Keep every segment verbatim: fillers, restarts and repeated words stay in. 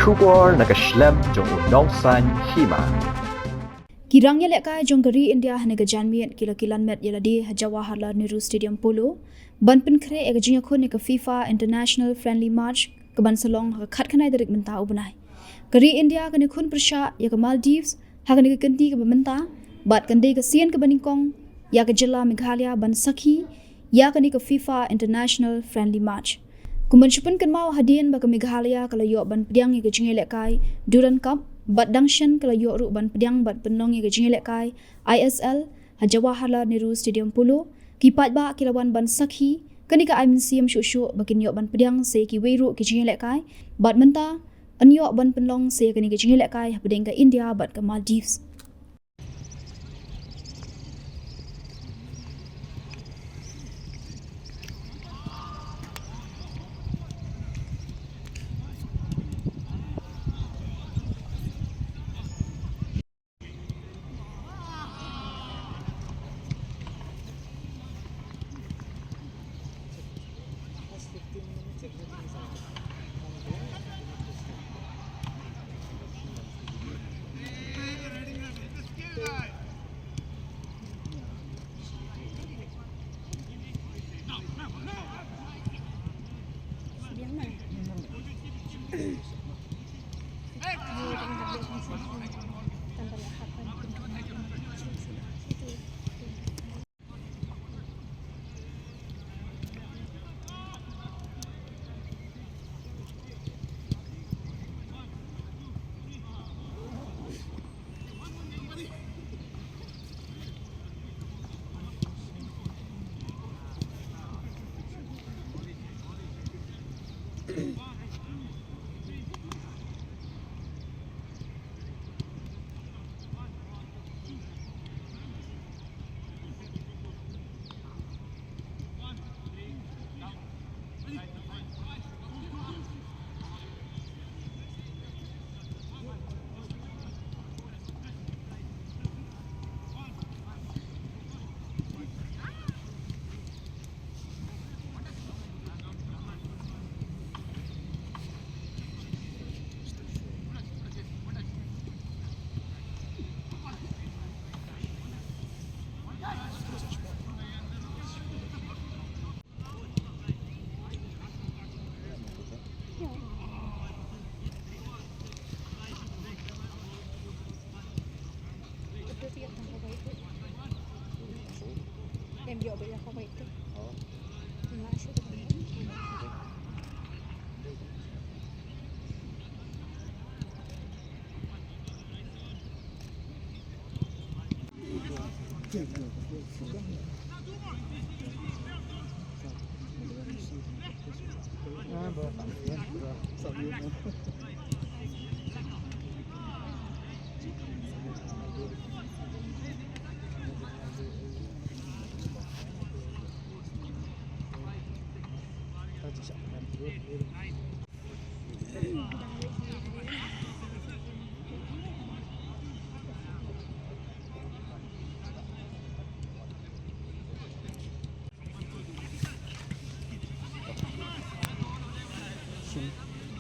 Khubor na ka shlem jong u nongsaiñ hima. Ki rangïalehkai jong ka ri India ha kane ka janmiet ki la kylan met ïa lade ha Jawaharlal Nehru Stadium Polo ban pynkhreh ïa ka jingïakhun ïa ka FIFA International Friendly Match ka ban sa long ha ka khatkhyndai tarik mynta u bnai. Ka ri India kan ïakhun pyrshah ïa ka Maldives ha kane ka kynti kaba mynta, bad kan dei ka sien kaba nyngkong ïa ka jylla Meghalaya ban sakhi ïa kane ka FIFA International Friendly Match. Kum ban shu pynkynmaw hadien ba ka Meghalaya ka la ïoh ban pdiang ïa ka jingïalehkai Durand Cup, bad dang shen ka la ïoh ruh ban pdiang bad pynlong ïa ka jingïalehkai I S L ha Jawaharlal Nehru Stadium Polo, ki paidbah ki la wan ban sakhi, kane ka ai mynsiem shuh shuh ba kin ïoh ban pdiang sa ïa kiwei ruh ki jingïalehkai, bad mynta yn ïoh ban pynlong sa ïa kane ka jingïalehkai hapdeng ka India bad ka Maldives.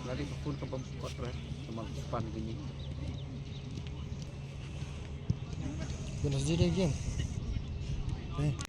Lari ka phone ka bam spot re, cuma pan gini. Buenos días, game. Eh.